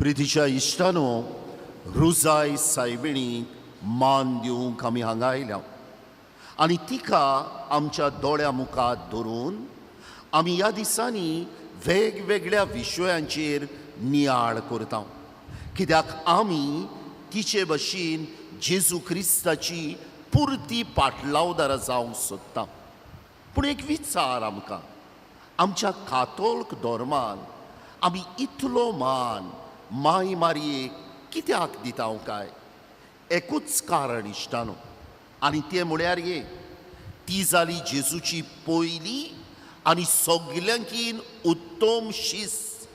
प्रितीच्या इश्टानो, रुजाय सायबिणीक मान दिवंक आमी हांगा आयल्या आनी तिका आमच्या दोळ्या मुखार धरून आमी ह्या दिसांनी वेगवेगळ्या विशयांचेर नियाळ करता, कित्याक आमी तिचे भशेन जेजू क्रिस्ताची पुरती पाटलावदारां जावंक सोदता. पूण एक विचार आमकां, आमच्या कातोल्क धर्मान आमी इतलो मान माय मारयेक कित्याक दिता काय? एकूच कारण इश्टानो, आनी तें म्हळ्यार एक, ती जाली जेजूची पयली आनी सगल्यांकीन उत्तम शिस्त,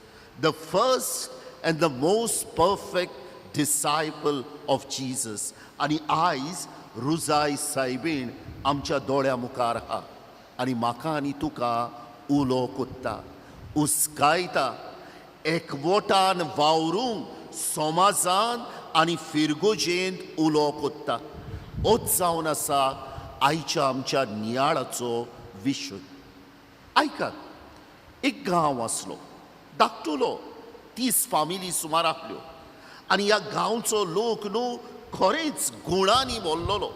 the first and the most perfect disciple of Jesus. आनी आयज रुजाय सायबीण आमच्या दोळ्या मुखार आहा आनी म्हाका आनी तुका उलो कोत्ता, उस्कायता, एकवटान वावरूंक समाजान आनी फिरगोजेंत उलो कोत्ता. होच जावन आसा आयच्या आमच्या नियाळाचो विशय. आयकात, एक गांव आसलो धाकटुलो, 30 फामिली सुमार आहल्यो आनी ह्या गांवचो लोक न्हू खरेंच गुणांनी बोल्लोलो,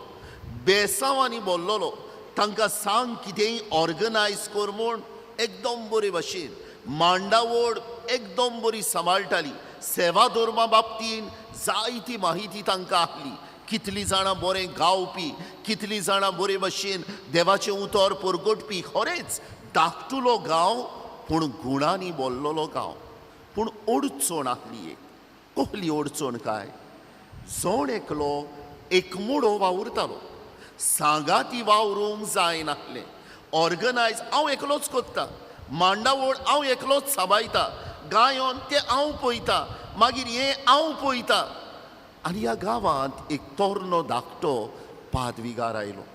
बेसांवांनी बोल्लोलो. तांकां सांग कितेंय ऑर्गनायज कर म्हूण, एकदम बरे भशेन मांडावळ एकदम बरी सांबाळटाली. सेवा धर्मा बाबतीन जायती माहिती तांकां आहली. कितलीं जाणां बरें गावपी, कितलीं जाणां बरे भशेन देवाचें उतर परगटपी. खरेंच धाकटुलो गांव पूण गुणांनी बोल्लोलो गांव. पूण अडचण आहली एक. कसली अडचण काय? जण एकलो एकमुडो वावुरतालो, सांगाती वावरूंक जायनासलें. ऑर्गनायज हांव एकलोच कोत्ता, मांडावळ हांव एकलोच सांबाळटा, गायोन तें हांव पळयता, मागीर हें हांव पळयता. आनी ह्या गांवांत एक तोरणो धाकटो पादविगार आयलो.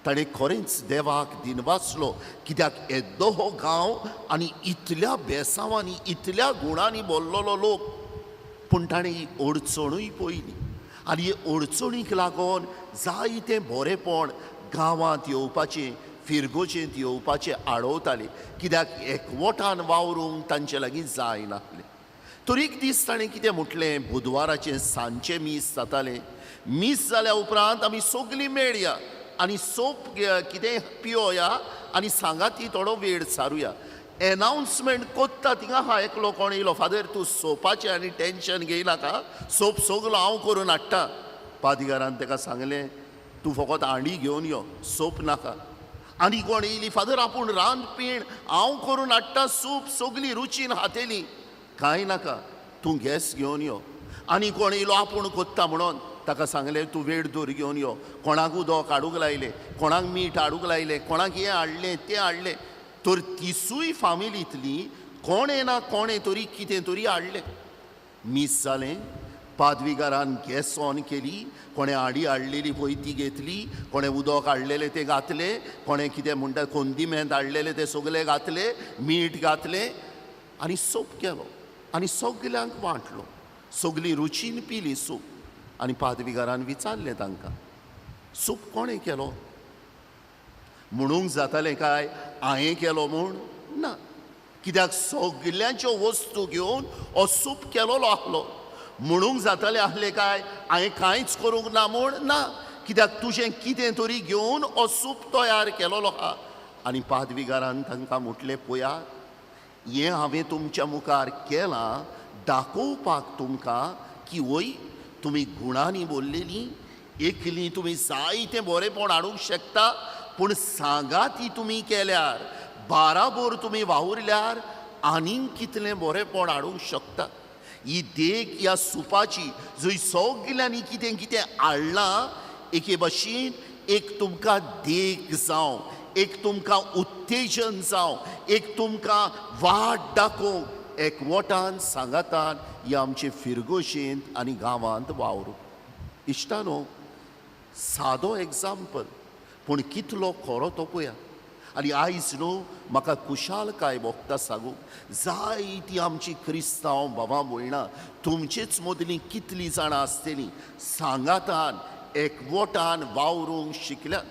ताणें खरेंच देवाक दिनवासलो, कित्याक येदो हो गांव आनी इतल्या बेसांवांनी इतल्या गुणांनी बोल्लोलो लोक. पूण ताणें ही अडचणूय पळयली आनी हे अडचणीक लागून जायतें बरेंपण गांवांत येवपाचें, फिरगोजेंत येवपाचें आडवताले, कित्याक एकवटान वावरूंक तांचे लागीं जायनासलें. तर एक दीस ताणें कितें म्हटलें, बुधवाराचें सांजचें मीस जातालें. मीस जाल्या उपरांत आमी सगलीं मेळया आनी सोप कितें पियोया आनी सांगाती थोडो वेळ सारुया. एनावन्समेंट कोत्ता थिंगा आहा एकलो कोण येयलो, फादर तूं सोपाचें आनी टेंशन घेयनाका, सोप सगलो हांव करून हाडटा. पादिगारान ताका सांगलें, तूं फकत हांडी घेवन यो, सोप नाका. आनी कोण येयली, फादर आपूण रांदपीण हांव करून हाडटा, सूप सगली रुचीन खातेली, कांय नाका, तूं गॅस घेवन यो. आनी कोण येयलो आपूण कोत्ता म्हणून, ताका सांगलें तूं वेळ दवर घेवन यो. कोणाक उदक हाडूंक लायलें, कोणाक मीठ हाडूंक लायलें, कोणाक हें हाडलें तें हाडलें. तर तिसूय फामिलींतली कोणें ना कोणें तरी कितें तरी हाडलें. मीस जालें, पादविगारान गॅस ऑन केली, कोणें हाडी हाडलेली पळय ती घेतली, कोणें उदक हाडलेलें तें घातलें, कोणें कितें म्हणटा कोंदिमेंत हाडलेलें तें सगलें घातलें, मीठ घातलें आनी सोप केलो आनी सगल्यांक वांटलो. सगलीं रुचीन पिली सूप. आनी पादविगारान विचारलें तांकां, सूप कोणें केलो? म्हणूंक जातालें काय हांवें केलो म्हूण? ना, कित्याक सगल्यांच्यो वस्तू घेवन हो सूप केलोलो आहलो. म्हणूंक जातालें आहलें काय हांवें कांयच करूंक ना म्हूण? ना, कित्याक तुजें कितें तरी घेवन हो सूप तयार केलोलो आहा. आनी पादविगारान तांकां म्हटलें, पळयात, हें हांवें तुमच्या मुखार केलां दाखोवपाक तुमकां की वय तुमी गुणांनी बोल्लेलीं, एकलीं तुमी जायतें बरेंपण हाडूंक शकता, पूण सांगाती तुमी केल्यार, बाराबोर तुमी वावुरल्यार आनीक कितलें बरेंपण हाडूंक शकता. ही देख ह्या सुपाची, जंय सगल्यांनी कितें कितें हाडलां, एके भशेन एक तुमकां देख जावं, एक तुमकां उत्तेजन जावं, एक तुमकां वाट दाखोवंक एकवटान सांगातान ह्या आमचे फिरगोशेंत आनी गांवांत वावरूं. इश्टानो, सादो एग्जाम्पल पूण कितलो खरो तो पळया. आनी आयज न्हू म्हाका खुशालकाय भोगता सांगूंक, जायतीं आमची क्रिस्तांव बाबा भयणां तुमचेच मदलीं कितलीं जाणां आसतलीं सांगातान एकवटान वावरूंक शिकल्यात.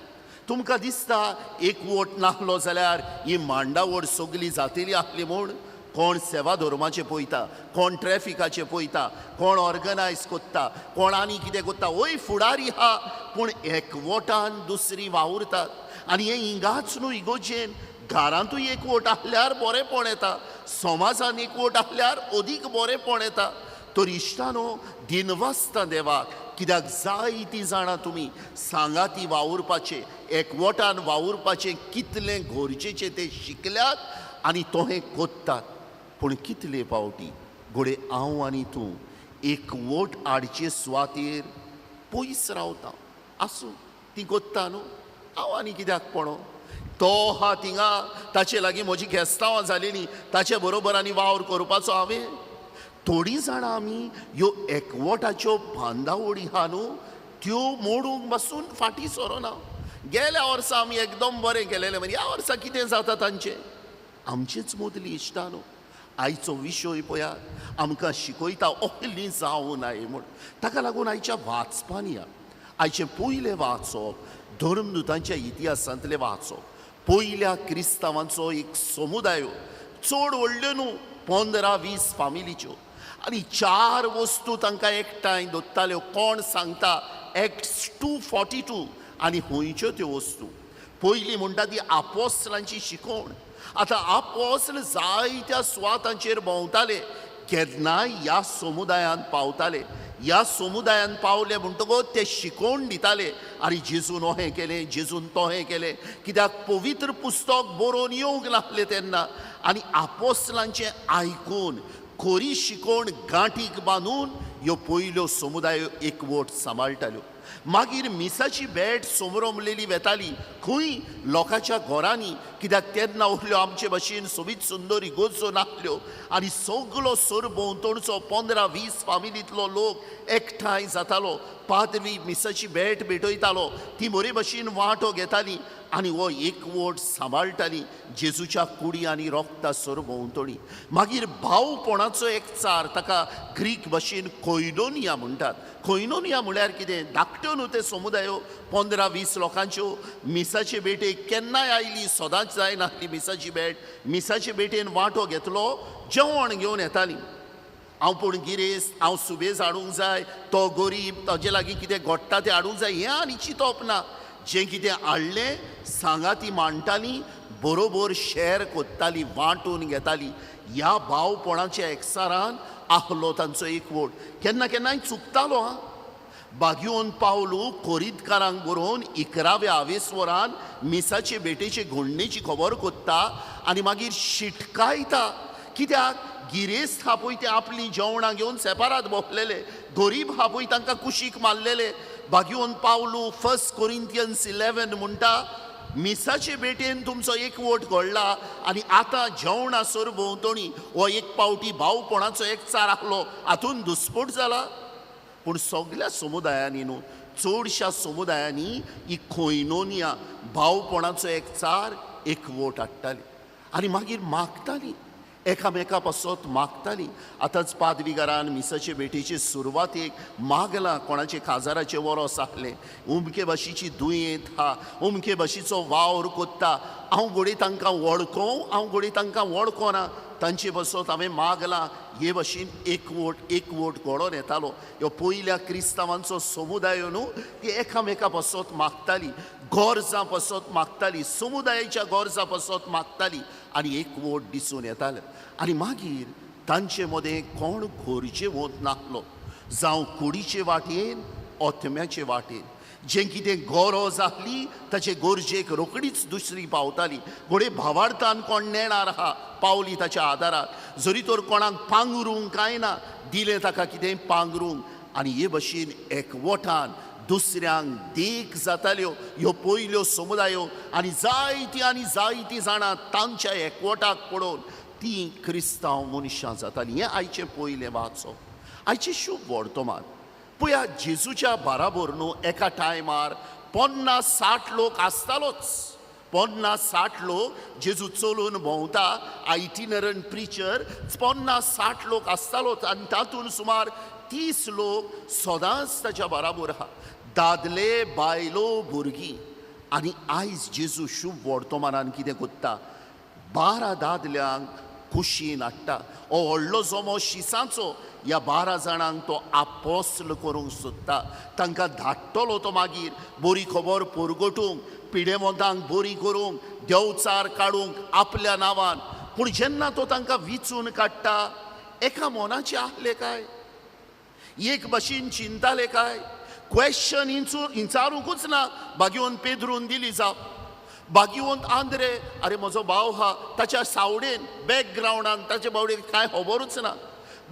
तुमकां दिसता एकवट नासलो जाल्यार ही मांडावळ सगली जातली आहली म्हूण? कोण सेवा धर्माचें पळयता, कोण ट्रॅफिकाचें पळयता, कोण ऑर्गनायज कोत्ता, कोण आनी कितें कोत्ता. वय फुडारी आहा पूण एकवटान दुसरी वावुरतात. आनी हें हिंगाच न्हू, इगोजेन घरांतूय एकवट आहल्यार बरेंपण येता, समाजान एकवट आहल्यार अदीक बरेंपण येता. तर इश्टानो, दिनवासता देवाक, कित्याक जायतीं जाणां तुमी सांगाती वावुरपाचें, एकवटान वावुरपाचें कितलें गरजेचें तें शिकल्यात आनी तोहें कोत्तात. पूण कितले फावटी घडये हांव आनी तूं एकवट हाडचे सुवातेर पयस रावता. आसूं, ती कोत्ता न्हू, हांव आनी कित्याक पळोवं, तो आहा थिंगा, ताचे लागीं म्हजी खेस्तांवां जालेली, ताचे बरोबर आनी वावर करपाचो हांवें. थोडीं जाणां आमी ह्यो एकवटाच्यो बांदावळी आहा न्हू त्यो मोडूंक बसून फाटीं सरोना. गेल्या वर्सा आमी एकदम बरें केलेलें, मागीर ह्या वर्सा कितें जाता तांचें? आमचेच मदली इश्टां न्हू. आयचो विशय पळयात आमकां शिकयता ओहली जावं नाय म्हूण. ताका लागून आयच्या वाचपान या. आयचें पयलें वाचप धर्मदुतांच्या इतिहासांतलें वाचप. पयल्या क्रिस्तांवांचो एक समुदाय, चड व्हडल्यो न्हू, 15-20 फामिलीच्यो, आनी 4 वस्तू तांकां एकठांय दवरताल्यो. कोण सांगता? एक्ट्स 2:42. आनी खंयच्यो त्यो वस्तू? पयली म्हणटा ती आपोस्लांची शिकवण. आतां आपोस्ल जायत्या सुवातांचेर भोंवताले, केन्नाय ह्या समुदायांत पावताले. ह्या समुदायांत पावले म्हणटकूच ते शिकोवन दिताले, आनी जेजून अहें केलें, जेजून तोहें केलें, कित्याक पवित्र पुस्तक बरोवन येवंक नासलें तेन्ना. आनी आपोस्लांचें आयकून खरी शिकोवण गांठीक बांदून ह्यो पयल्यो समुदाय एकवट सांबाळटाल्यो. मागीर मिसाची भेट समरमलेली वेताली खंय? लोकांच्या घरांनी, कित्याक तेन्ना उरल्यो आमचे भशेन सोबीत सुंदर इगोर्जो नासल्यो. आनी सगलो सरभोंवतणचो 15-20 फामिलींतलो लोक एकठांय जातालो, पाद्री मिसाची भेट भेटयतालो, ती बरे भशेन वांटो घेताली आनी हो एकवट सांबाळटाली जेजूच्या कुडी आनी रोगता सरभोंवतणी. मागीर भावपणाचो एकचार, ताका ग्रीक भाशेन कोयनोनिया म्हणटात. कोयनोनिया म्हळ्यार कितें? धाकट्यो न्हू ते समुदायो, 15-20 लोकांच्यो. मिसाचे भेटेक केन्नाय आयली, सदांच जायनासली मिसाची भेट. मिसाचे भेटेन वांटो घेतलो, जेवण घेवन येताली. हांव पूण गिरेस्त, हांव सुबेज हाडूंक जाय, तो गरीब, ताजे लागीं कितें घडटा तें हाडूंक जाय, हें आनी चिंतप ना. जें कितें हाडलें सांगाती मांडटाली, बरोबर शॅर कोत्ताली, वांटून घेताली. ह्या भावपणाच्या एकचारान आहलो तांचो एकवट. केन्ना केन्नाय चुकतालो. हां, बागयोन पावलू कोरीतकारांक बरोवन 11व्या आवेस्वरान मिसाचे भेटेचे घडणेची खबर कोत्ता आनी मागीर शिटकायता. कित्याक? गिरेस्त हा पळय ते आपलीं जेवणां घेवन सेपारात बसलेले, गरीब हा पळय तांकां कुशीक मारलेले. बागयोन पावलू 1 कोरिंथियन्स 11 म्हणटा, मिसाचे भेटेन तुमचो एकवट घडला आनी आतां जेवणां सरभोंवतणी हो एक पावटी भावपणाचो एकचार आहलो, हातून दुस्पोट जाला. पूण सगल्या समुदायांनी न्हू, चडश्या समुदायांनी ही कोयनोनिया भावपणाचो एकचार एकवट हाडटाली आनी मागीर मागताली, एकामेका पासत मागताली. आतांच पादविगारान मिसाचे भेटीचे सुरवातेक मागलां, कोणाचे काजाराचें वरोस आहलें, उमके भाशेची दुयेंत आहा, उमके भाशेचो वावर कोत्ता, हांव घडये तांकां वळखों, हांव घडये तांकां वळखोना, तांचे पासत हांवें मागलां. हे भाशेन एकवट एकवट घडोवन येतालो. ह्यो पयल्या क्रिस्तांवांचो समुदाय न्हू, ती एकामेका पासत मागताली, गरजां पासत मागताली, समुदायाच्या गरजां पासत मागताली आनी एकवट दिसून येताले. आनी मागीर तांचे मदें कोण गरजेवंत नासलो, जावं कुडीचे वाटेन ओतम्याचे वाटेन, जें कितें गरज आहली ताचे गरजेक रोखडीच दुसरी पावताली. घडये भावार्थान कोण नेणार आहा पावली ताच्या आदाराक, जरी तर कोणाक पांगरूंक कांय ना, दिलें ताका कितें पांगरूंक. आनी हे भशेन एकवटान दुसऱ्यांक देख जाताल्यो ह्यो पयल्यो समुदायो. आनी जायतीं आनी जायतीं जाणां तांच्या एकवटाक पळोवन तीं क्रिस्तांव मनशां जातालीं. हें आयचें पयलें वाचप. आयचें शुभ वर्तमान पळया, जेजूच्या बाराबर न्हू एका टायमार 50-60 लोक आसतालोच. 50-60 लोक जेजू चलून भोंवता, आयटिनरंट प्रिचर, 50-60 लोक आसतालोच. आनी तातूंत सुमार 30 लोक सदांच ताच्या बाराबर आहा, दादले, बायलो, भुरगीं. आनी आयज जेजू शुभ वर्तमानान कितें कोत्ता, 12 दादल्यांक कुशीन हाडटा. हो व्हडलो जमो शिसांचो ह्या 12 जाणांक तो आपोस्ल करूंक सोदता. तांकां धाडटलो तो मागीर बरी खबर परगटूंक, पिडेमोंतांक बरी करूंक, देवचार काडूंक आपल्या नांवान. पूण जेन्ना तो तांकां विचून काडटा, एका मनाचे आहले काय, एक भाशेन चिंताले काय, क्वेश्चन इंचारूंकूच ना. बागेवन पेद्रून दिली जाप, बागेवन आंद्रे, अरे म्हजो भाव हा, ताच्या सावडेन बॅकग्रावंडान ताचे बावडेन कांय खबरूच ना.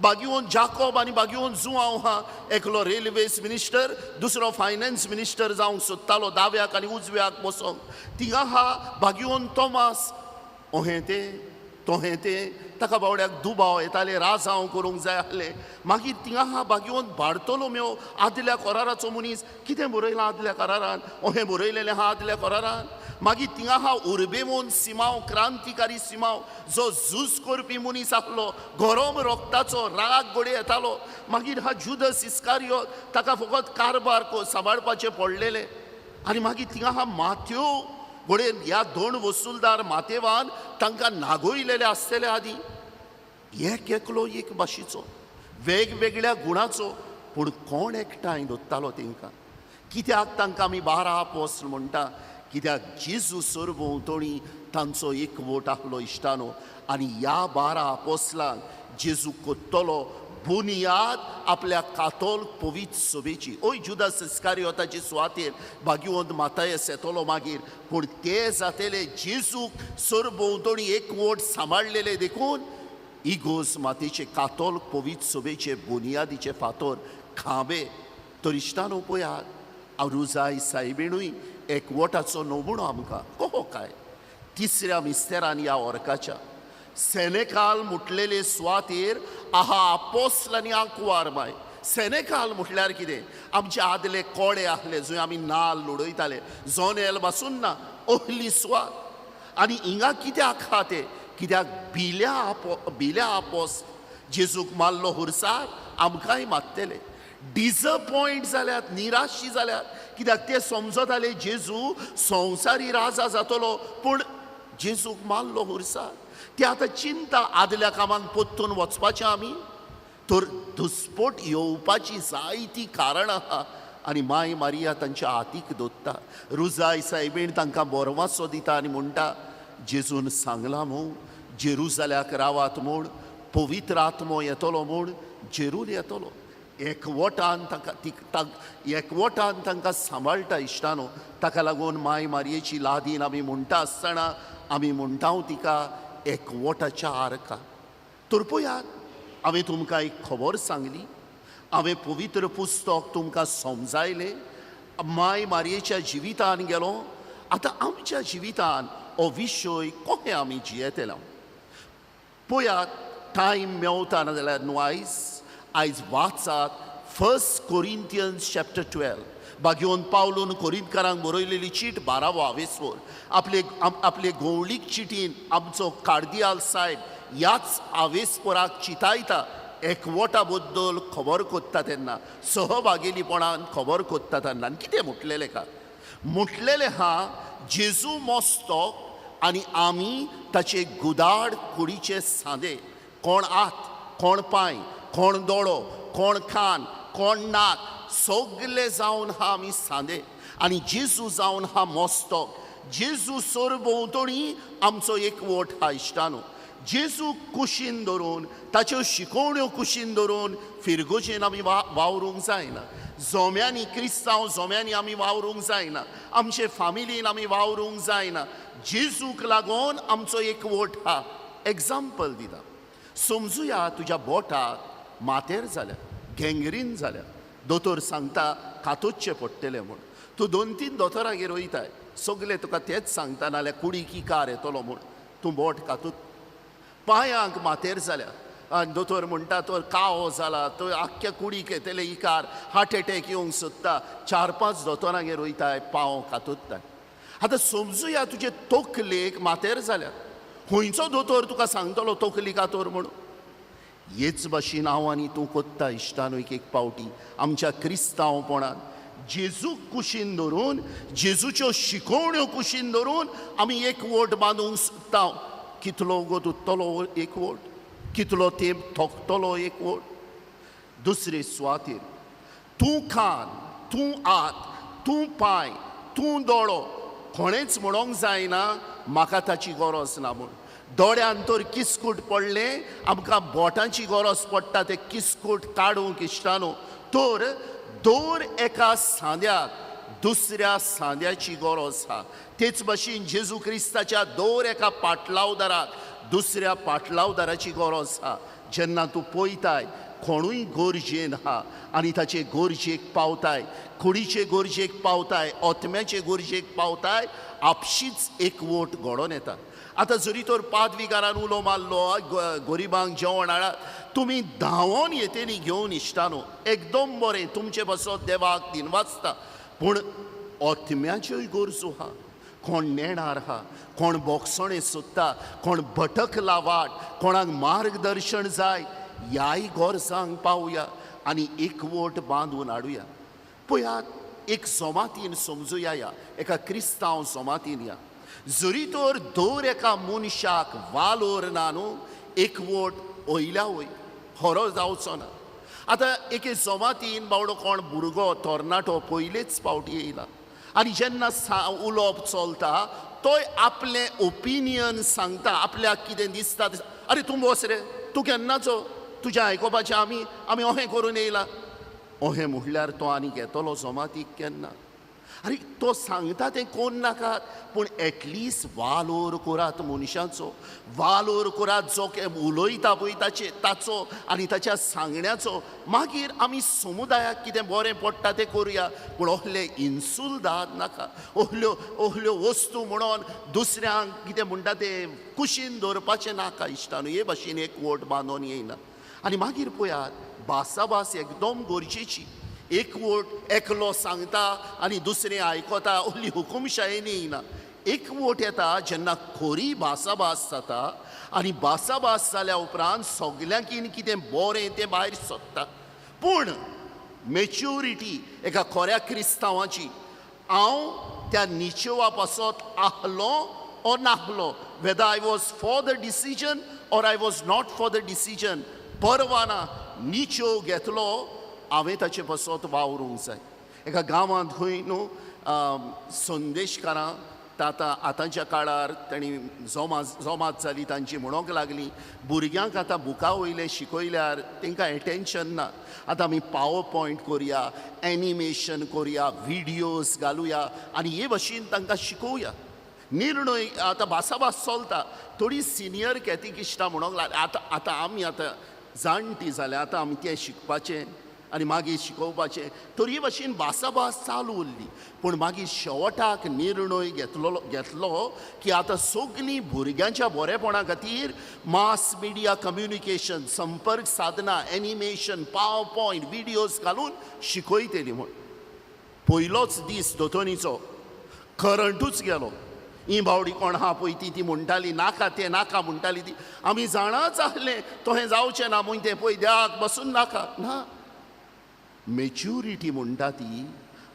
बागेवन जाकोब आनी बागेवन जुआंव हा, एकलो रेल्वेज मिनिस्टर, दुसरो फायनान्स मिनिस्टर जावंक सोदतालो, दाव्याक आनी उजव्याक बसोंक. थिंगा हा बागेवन तोमास, ओहें तें तोहें तें, ताका बावड्याक दुबाव येताले, राजांव करूंक जाय आहलें. मागीर थिंगा हा बागेवन बार्तोलोम्यो, आदल्या कराराचो मनीस, कितें बरयलां आदल्या करारान, ओहें बरयलेलें आहा आदल्या करारान. मागीर थिंगा हा उर्बेमोन सिमांव, क्रांतिकारी सिमांव, जो झूज करपी मनीस आहलो, गरम रोगताचो, राग घडये येतालो. मागीर हा जुदस इस्कारियोत, ताका फकत कारबार सांबाळपाचें पडलेलें. आनी मागीर थिंगा हा माथ्यो, घडये ह्या दोन वसुलदार मातेवान तांकां नागोयलेले आसतले आदीं. एक एकलो एक भाशेचो, वेगवेगळ्या गुणाचो, पूण कोण एकठांय दोत्तालो तेंकां? कित्याक तांकां आमी 12 आपोस्ल म्हणटा? कित्याक जेजू सरभोंवतणी तांचो एकवट आहलो इश्टानो. आनी ह्या 12 आपोस्लांक जेजू कोत्तलो बुनियाद आपल्या कातोल पवित्र सभेची. ओय जुदास इस्कारियोताचे सुवातेर भाग्यवंत मातायस येतलो मागीर, पूण ते जातेले जेजूक सरभोंवतणी एकवट सांबाळलेले देखून इगोज मातेचे कातोल पवित्र सभेचे बुनियादीचे फातोर खांबे. तर इश्टानो पळयात, रुजाय सायबिणूय एकवटाचो नमुनो आमकां कहो काय. तिसऱ्या मिस्तेरान ह्या ऑर्काच्या सेनेकाल म्हटलेले सुवातेर आहा आपोस्ल आनी आंकवार माय. सेनेकाल म्हटल्यार कितें? आमचे आदले कोडे आहले जंय आमी नाल उडयताले, जोनेल बासून ना, ओहली सुवात. आनी हिंगा कित्याक आहा ते? कित्याक भिल्या आपोस जेजूक मारलो हुरसार, आमकांय मारतले. डिसअपॉयंट जाल्यात, निराशी जाल्यात, कित्याक ते समजताले जेजू संवसारी राजा जातलो, पूण जेजूक मारलो हुरसार. ते आतां चिंता आदल्या कामांक परतून वचपाचें आमी, तर दुस्पोट येवपाची जायतीं कारणां आहा. आनी माय मारिया तांच्या हातीक दोत्ता, रुजाय सायबीण तांकां बोरवासो दिता आनी म्हणटा, जेजून सांगलां म्हूण जेरुजाल्याक रावात म्हूण, पवित्र आत्मो येतलो म्हूण, जेरूल येतलो. एकवटान तांकां एकवटान तांकां सांबाळटा इश्टानो. ताका लागून माय मारयेची लादीन आमी म्हणटा आसतना आमी म्हणटा तिका एकवटाच्या आर्का. तर पळयात, हांवें तुमकां एक खबर सांगली, हांवें पवित्र पुस्तक तुमकां समजायलें, माय मारयेच्या जिवितान गेलो. आतां आमच्या जिवितान हो विशय कशें आमी जियेतले पळयात. टायम मेवता ना जाल्यार न्हू आयज वाचात 1 कोरिंथियन्स चॅप्टर 12. बागेवन पावलून कोरिंतकारांक बरयलेली चीट 12वो आवेसवर आपले आपले गोवळीक चिटीन आमचो कार्दियाल सायब ह्याच आवेसपोराक चितायता, एकवटा बद्दल खबर कोत्ता तेन्ना, सहभागेलीपणान खबर कोत्ता तेन्ना. आनी कितें म्हटलेलें का? म्हटलेलें हा, जेजू मस्तक आनी आमी ताचे गुदाड कुडीचे सांदे. कोण हात, कोण पांय, कोण दोळो, कोण कान, कोण नाक, सगले जावन हा आमी सांदे. आनी जेजू जावन हा मस्तक. जेजू सरभोंवतणी आमचो एकवट हा इश्टानो. जेजू कुशीन धरून, ताच्यो शिकोवण्यो कुशीन धरून फिरगोजेन आमी वावरूंक जायना. जोम्यांनी, क्रिस्तांव जोम्यांनी आमी वावरूंक जायना, आमचे फामिलीन आमी वावरूंक जायना. जेजूक लागून आमचो एकवट हा. एग्जाम्पल दिता, समजुया तुज्या बोटाक मातेर जाल्या, गँग्रीन जाल्या, दोतोर सांगता कातोचचें पडटलें म्हूण. तूं 2-3 दोतोरागेर वयताय, सगले तुका तेंच सांगता, नाल्यार कुडीक इकार येतलो म्हूण. तूं बोट कातूत. पांयांक मातेर जाल्या आनी दोतोर म्हणटा तो कावो जाला, तो आख्ख्या कुडीक येतले इकार, हार्ट एटॅक येवंक सोदता. 4-5 दोतोरांगेर वयताय, पांव कातोत्ताय. आतां समजुया तुजे तकलेक मातेर जाल्या, खंयचो दोतोर तुका सांगतलो तकली कातोर म्हणून? हेच भाशेन हांव आनी तूं कोत्ता इश्टानो. एक एक पावटी आमच्या क्रिस्तांवपणान जेजूक कुशीन धरून, जेजूच्यो शिकोवण्यो कुशीन धरून आमी एकवट बांदूंक सोदता. कितलो वगत उरतलो एकवट, कितलो तेंप थोकतलो एकवट. दुसरे सुवातेर तूं कान, तूं हात, तूं पांय, तूं दोळो, कोणेंच म्हणोंक जायना म्हाका ताची गरज ना म्हूण. दोळ्यान तर किस्कूट पडलें, आमकां बोटांची गरज पडटा तें किस्कूट काडूंक इश्टानो. तर दर एका सांद्याक दुसऱ्या सांद्याची गरज आसा. तेच भशेन जेजू क्रिस्ताच्या दर एका पाटलावदाराक दुसऱ्या पाटलावदाराची गरज आसा. जेन्ना तूं पळयताय कोणूय गरजेन आहा आनी ताचे गरजेक पावताय, कुडीचे गरजेक पावताय, आत्म्याचे गरजेक पावताय, आपशीच एकवट घडोवन येता. आतां जरी तर पादविगारान उलो मारलो गरिबांक जेवण हाडात, तुमी धांवोन येतली घेवन इश्टानो, एकदम बरें, तुमचे पासत देवाक दिनवासता. पूण आत्म्याच्योय गरजो आहा. कोण नेणार आहा, कोण बोगसणें सोदता, कोण भटकला वाट, कोणाक मार्गदर्शन जाय, ह्याय गरजांक पावया आनी एकवट बांदून हाडुया. पळयात, एक सोमातीन समजुया, ह्या एका क्रिस्तांव सोमातीन या जरी तर दर एका मनशाक वालोर ना न्हू, एकवट वयल्या वयर खरो जावचो ना. आतां एके जमातीन बावडो कोण भुरगो तरणाटो पयलेच फावटी येयला आनी जेन्ना उलोवप चलता तोय आपलें ओपिनियन सांगता, आपल्याक कितें दिसता. आरे तूं बस रे, तूं केन्नाचो, तुजें आयकोपाचें आमी आमी अहें करून येयला. अहें म्हणल्यार तो आनी घेतलो जमातीक केन्ना. आरे तो सांगता तें कोण नाकात, पूण एटलिस्ट वालोर करात मनशाचो, वालोर करात जो उलयता पळय ताचे ताचो आनी ताच्या सांगण्याचो. मागीर आमी समुदायाक कितें बरें पडटा तें करुया, पूण असले इन्सुलदाद नाका, असल्यो असल्यो वस्तू म्हणून दुसऱ्यांक कितें म्हणटा तें कुशीन दवरपाचें नाका इश्टानू. हे भाशेन एकवट बांदून येयना. आनी मागीर पळयात, भासाभास एकदम गरजेची. एकवट एकलो सांगता आनी दुसरें आयकता, असली हुकुमशायेन येयना. एकवट येता जेन्ना खरी भासाभास जाता आनी भासाभास जाल्या उपरांत सगल्यांकीन कितें बरें तें भायर सोदता. पूण मेच्युरिटी एका खऱ्या क्रिस्तांवाची, हांव त्या निचेवा पासत आहलो ओ नाहलो, whether I was for the decision or I was not for the decision, परवा ना, निचेव घेतलो हांवें ताचे पासत वावरूंक जाय. एका गांवांत खंय न्हू संदेशकारां आतां आतांच्या काळार तांणी जोमात जाली तांची, म्हणोंक लागली भुरग्यांक आतां बुका वयलें शिकयल्यार तांकां एटेन्शन ना, आतां आमी पावर पॉयंट करुया, एनिमेशन करुया, विडियोज घालुया आनी हे भशेन तांकां शिकोवया. निर्णय आतां भासाभास चलता. थोडी सिनियर कॅथिकिस्टां म्हणोंक लागली आतां आतां आमी आतां जाणटी जाल्या, आतां आमी तें शिकपाचें आनी मागीर शिकोवपाचें. तर हे भाशेन भासाभास चालू उरली. पूण मागीर शेवटाक निर्णय घेतलो की आतां सगलीं भुरग्यांच्या बरेपणा खातीर मास मिडिया कम्युनिकेशन, संपर्क साधनां, एनिमेशन, पावर पॉयंट, विडियोज घालून शिकयतली म्हूण. पयलोच दीस दोतोनीचो करंटूच गेलो. ही बावडी कोण आहा पळय ती ती म्हणटाली नाका तें नाका म्हणटाली ती, आमी जाणाच आहलें तशें जावचें ना म्हूण तें पळय देवाक बसून नाका ना. मेच्युरिटी म्हणटा ती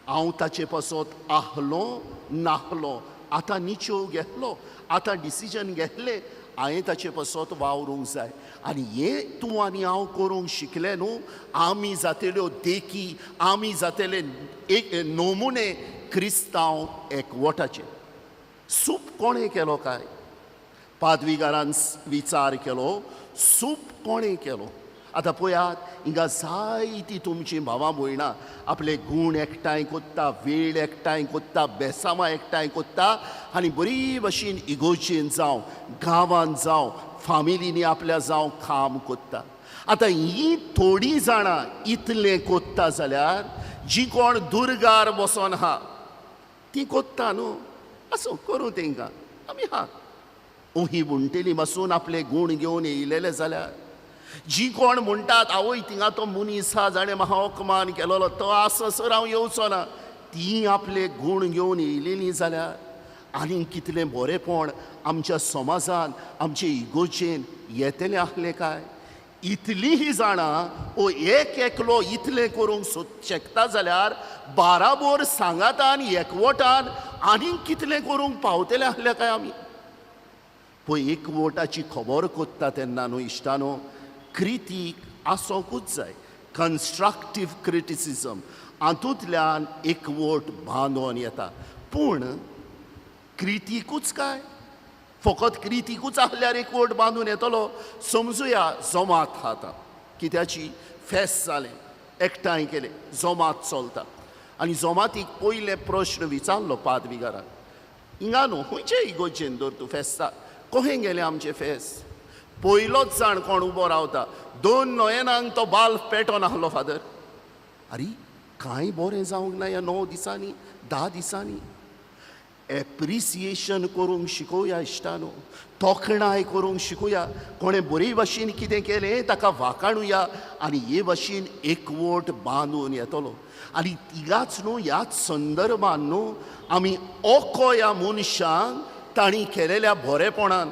हांव ताचे पासत आहलो नाहलो, आतां निचेव घेतलो, आतां डिसिजन घेतलें, हांवें ताचे पासत वावरूंक जाय. आनी हें तूं आनी हांव करूंक शिकलें न्हू, आमी जातल्यो देखी, आमी जातले एक नमुने क्रिस्तांव एकवटाचे. सूप कोणें केलो काय? पादविगारान विचार केलो, सूप कोणें केलो? आतां पळयात, हिंगा जायतीं तुमचीं भावां भयणां आपले गूण एकठांय कोत्ता, वेळ एकठांय कोत्ता, बेसामां एकठांय कोत्ता आनी बरी भशेन इगोर्जेन जावं, गांवांत जावं, फामिलींनी आपल्या जावं काम कोत्ता. आतां हीं थोडीं जाणां इतलें कोत्ता जाल्यार जीं कोण दुर्गार बसोन आहा तीं कोत्ता न्हू, आसूं करूं तेंकां, आमी आहा. ओही म्हणटली बसून आपले गूण घेवन येयलेले जाल्यार जी कोण म्हणटात आवय थिंगा तो मनीस आहा जाणें म्हाका अपमान केलोलो तो आससर हांव येवचो ना, ती आपले गूण घेवन येयलेलीं जाल्यार आनीक कितलें बरेंपण आमच्या समाजान आमचे इगोर्जेन येतलें आसलें काय? इतलीं जाणां ओ एक एकलो इतलें करूंक शकता जाल्यार बाराबोर सांगातान एकवटान आनीक कितलें करूंक पावतलें आसलें काय आमी? पळय एकवटाची खबर कोत्ता तेन्ना न्हू इश्टानो, क्रितीक आसोंकूच जाय, कन्स्ट्रक्टीव क्रिटिसिजम, हातूंतल्यान एकवट बांदोन येता. पूण क्रितीकूच काय फकत क्रितीकूच आहल्यार एकवट बांदून येतलो? समजुया जोमात आतां कित्याची फेस्त जालें, एकठांय केलें, जोमात चलता आनी जोमातीक पयले प्रश्न विचारलो पादविगारान, हिंगा न्हू खंयचे इगोर्जेन दर तूं फेस्ताक कहें गेलें आमचें फेस्त? पयलोच जाण कोण उबो रावता, 2 नयनांक तो बाल्ब पेटोन आहलो फादर. आरे कांय बरें जावंक ना ह्या 9 दिसांनी 10 दिसांनी. एप्रिसिएशन करूंक शिकोवया इश्टानो, तोखणाय करूंक शिकोवया, कोणें बरे भाशेन कितें केलें ताका वाखाणुया आनी हे भाशेन एकवट बांदून येतलो. आनी तिगाच न्हू ह्याच संदर्भान न्हू आमी ओको ह्या मनशांक तांणी केलेल्या बरेपणान,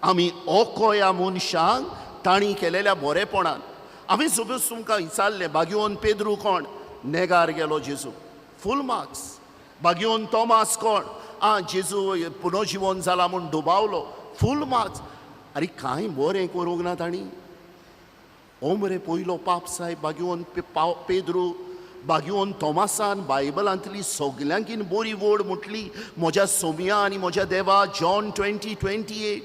आमी ओको ह्या मनशांक तांणी केलेल्या बरेपणान. हांवें सपोज तुमकां विचारलें, बागियोन पेद्रू कोण? नेगार गेलो जेजू, फूल मार्क्स. बागियोन तोमास कोण? आं जेजू पुनर्जिवन जाला म्हूण दुबावलो, फूल मार्क्स. आरे कांय बरें करूंक ना तांणी. ओ मरे पयलो पाप सायब बागियोन पेद्रू, बागियोन तोमासान बायबलांतली सगल्यांकीन बरी वड म्हटली, म्हज्या सोमिया आनी म्हज्या देवा, जॉन 20:28.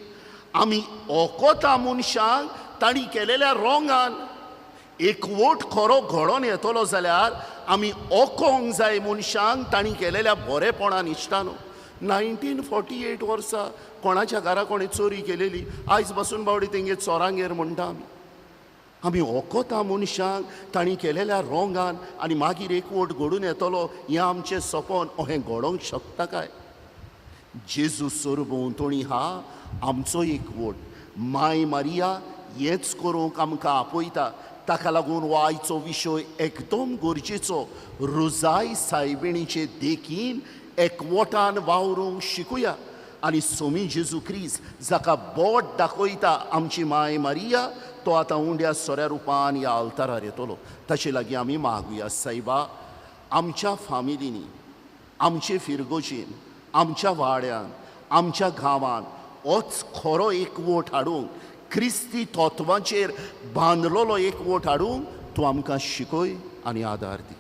आमी ओकोता मनशांक तांणी केलेल्या रोंगान. एकवट खरो घडोवन येतलो जाल्यार आमी ओकोंक जाय मनशांक तांणी केलेल्या बरेपणान. इश्टानो, 1948 वर्सा कोणाच्या घरा कोणें चोरी केलेली, आयज बसून बावडी तेंगे चोरांगेर म्हणटा आमी. आमी ओकोता मनशांक तांणी केलेल्या रोंगान आनी मागीर एकवट घडून येतलो हें आमचें सपन अहें घडोवंक शकता काय? जेजू सरभोंवतणी हा आमचो एकवट. माय मारिया हेंच करूंक आमकां आपयता. ताका लागून हो आयचो विशय एकदम गरजेचो. रोजाय सायबिणीचे देखीन एकवटान वावरूंक शिकुया आनी सोमी जेजू क्रिस्त जाका बोट दाखयता आमची माय मारिया, तो आतां उंड्या सोऱ्या रुपान ह्या आल्तारार येतलो. ताचे लागीं आमी मागुया, सायबा आमच्या फामिलींनी, आमचे फिरगोजीन, आमच्या वाड्यान, आमच्या गांवान होच खरो एकवट हाडूंक, क्रिस्ती तत्वांचेर बांदलेलो एकवट हाडूंक तूं आमकां शिकय आनी आदार दी.